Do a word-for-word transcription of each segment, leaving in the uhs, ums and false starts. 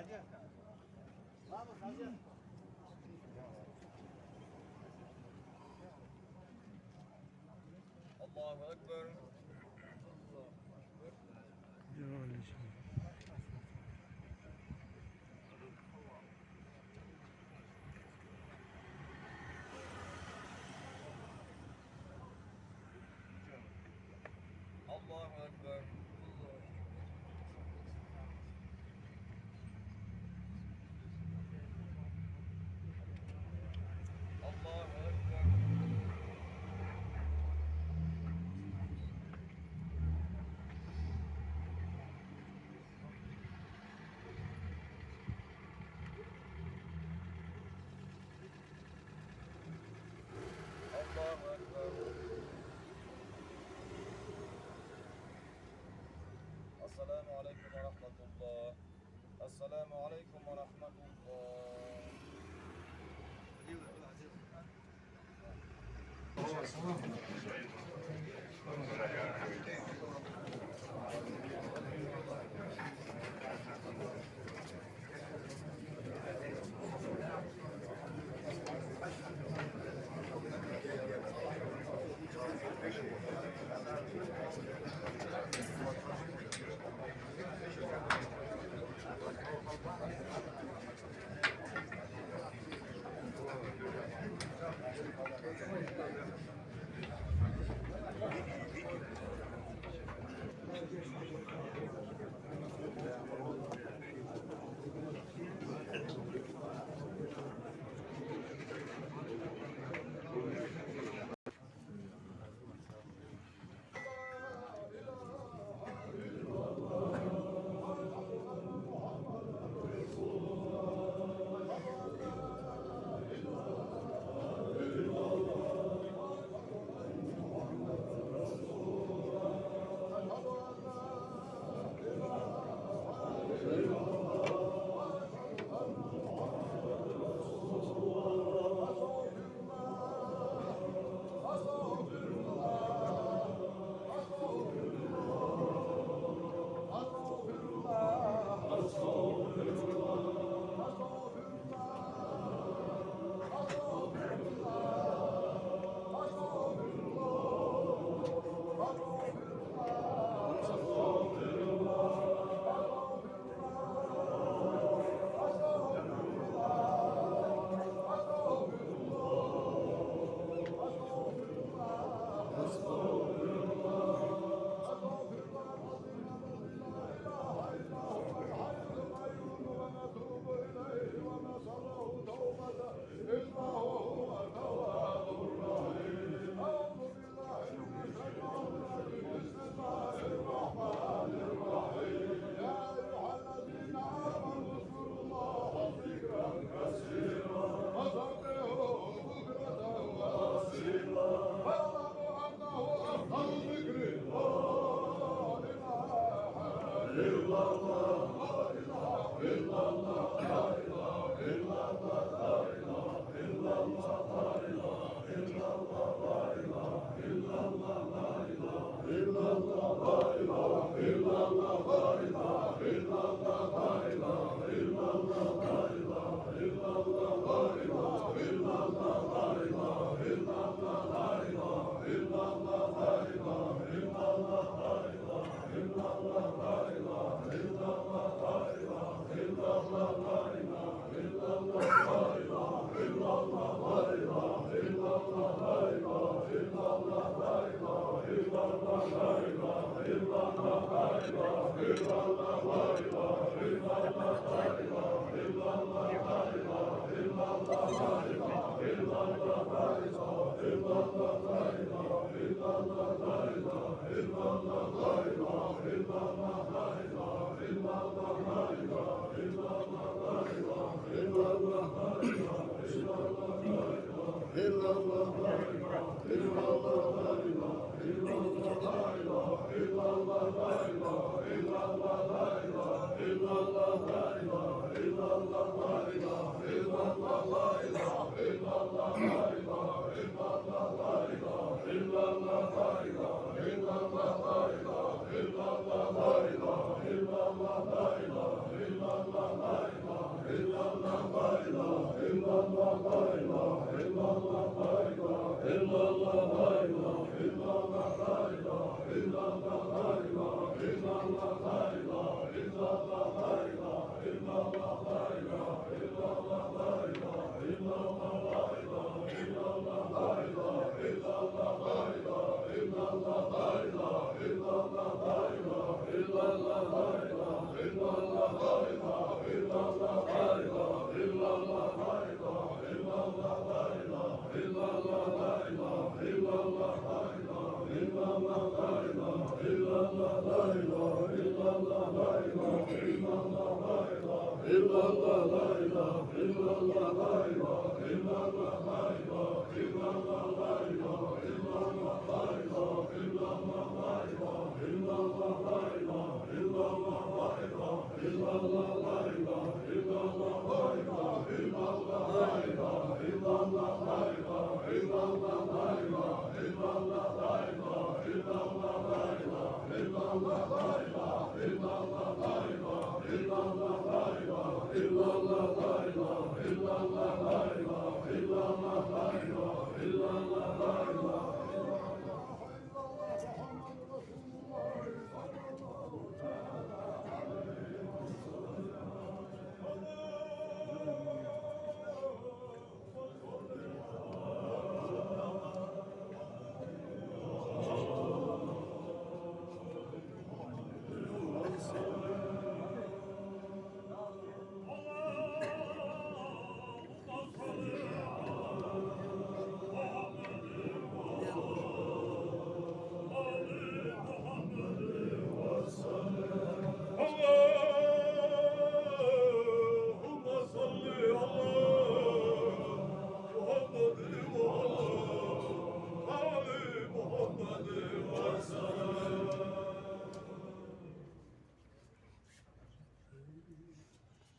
الله أكبر. الله أكبر. الله أكبر. الله أكبر. السلام عليكم ورحمة الله. السلام عليكم ورحمة الله.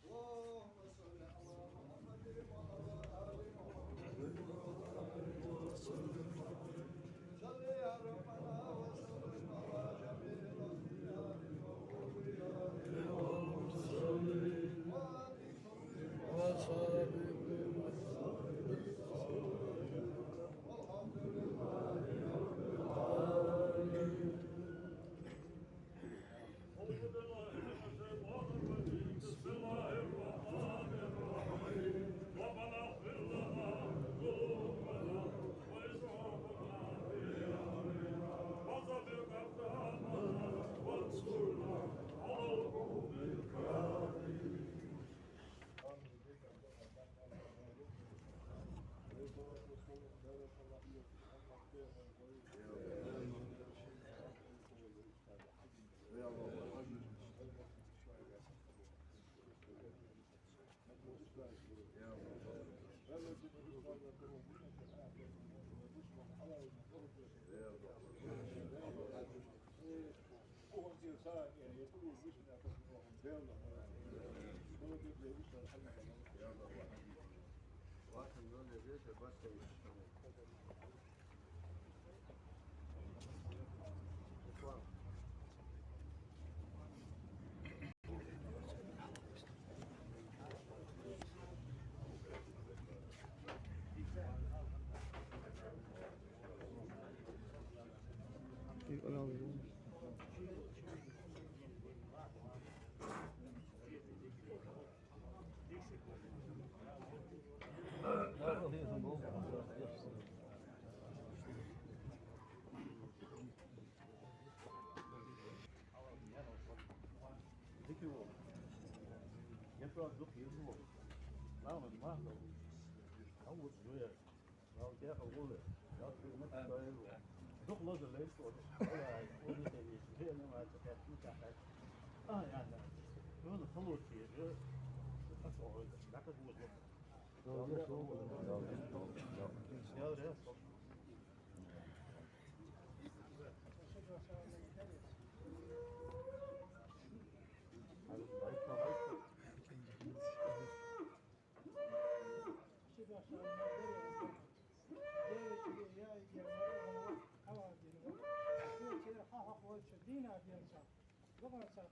اللهم صل على محمد وعلى آل محمد وسلم. أعوذ بالله من الشيطان الرجيم. بسم الله الرحمن الرحيم. ربنا اغفر لنا ذنوبنا وإسرافنا في أمرنا وثبت أقدامنا وانصرنا على القوم الكافرين.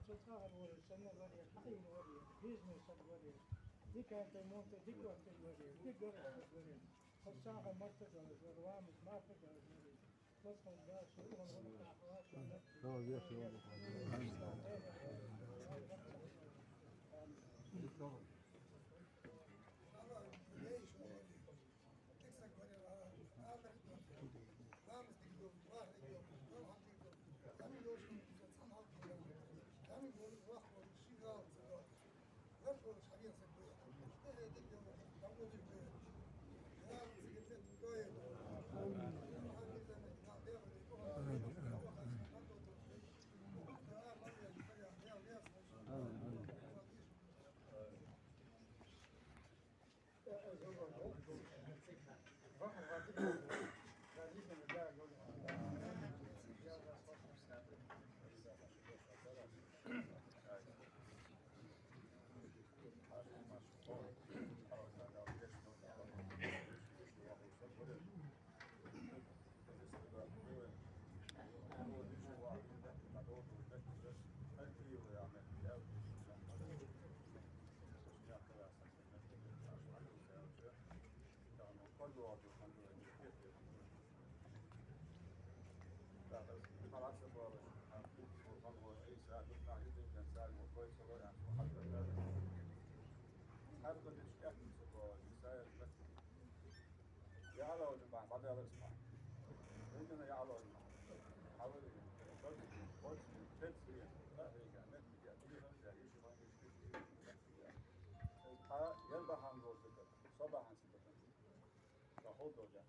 Со цӀагӀара варе, са ма варе, хьаийна варе, бизнеса варе, дика тӀа, монта дика тӀа варе, дика гаргара варе. Хьо сагӀа марта далаш варе, ламаз марта далаш варе. Васхан да, со угӀан варе, хьа, хьа, хьа. Я Аллах, ваджа бахьан бадалар сма. Ваджана я Аллах, хьавари, барзи, барзи, теци, тахига, мехмига, тига, тига, иши, ванги, иши, иши. Хьа, яр бахьан долча, со бахьан сиба. Ца хол долча.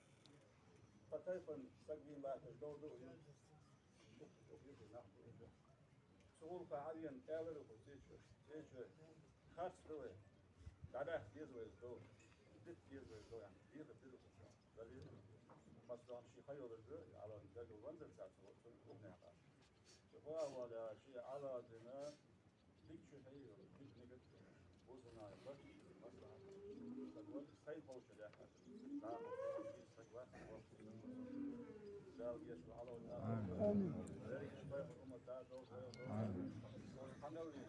Патайпан саг вин латаш долду, ю. Ю, ю, ю, нах, ю. Цу гӀулакха Ӏавена кӀалара хӀу цечо, цечо харц ду вай. ДӀадахьа деза вай из дов, дита деза вай из дов, яхаш, деза деза вай. Дали, масала, ший ха йолаш ду, Ӏалан дагал ванзар цар цу, цу гӀулакхаца. Цу гӀулакха вала ший Ӏалазина дика чу хьайо, дика нигат, бузана, бат, масала. Саг вар, сай ховча дахьа. Дала гешт ва Ӏалан. Амин. Валлахӏи,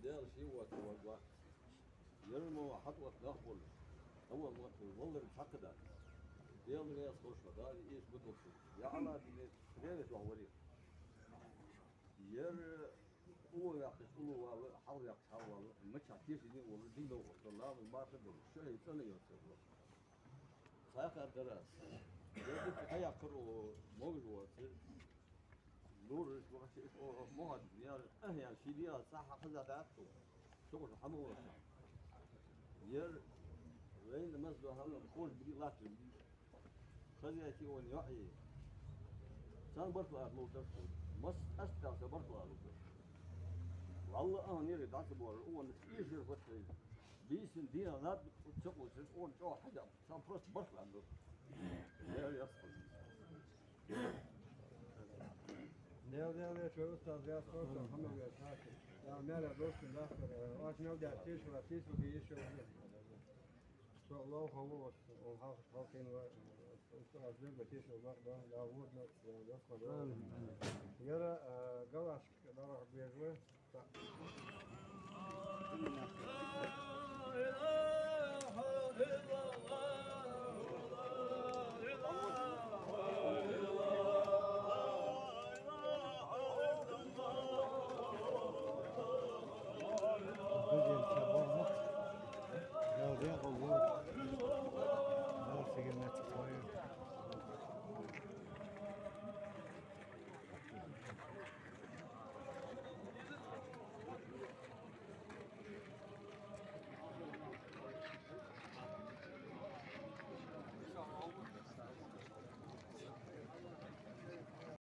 Даьла ший вац ван вац. Ер мо хьатӀаваьнна нах болаш, хьаваьнна вац, валлара цхьаккха дац. Даьла раьза хилва шоана, Дала эца ба тхо шоана. Я Аллахӏ, дина, привет вахь варе. Ер уллув ваьккхача уллув вала, хьалха ваьккхача хьалха вала, мичахьа тешийна вола, дин дохорта, ламаз марха долаш, шоай цӀена йоацар вала. Цхьаькха дар аз. Ер дика хьаяьккхар, о, могаш воацар. Лораш вахача, о, о, могаш, яр, а, яр, ший дегӀа цхьа хьа хаза дац тхо. Цу гӀуш хьа ма воша. Ер вайна маза хьалам кхош бри латтар. Хаза яхи он йоӀи. Цан барт лар лов дар тхо. Мас аст дал са барт лар лов дар. Валла, а, нери дац бор, он эшир фатхай. Бийсан дина над цакъу сир, он чӀо хьадам. Цан просто барт лар лов. Ер яс. Дел, дел, дел, чо устаз яс, просто хьамал яс, хьаки. Я мера достун дахар, аш мел дя, тишу, тишу, би ещё. Со лоха волос, он хал-, халкин ва, устаз Зерга тешал бакъда, я вот на, я вот на. Яра, э, галашка, галашка бежва.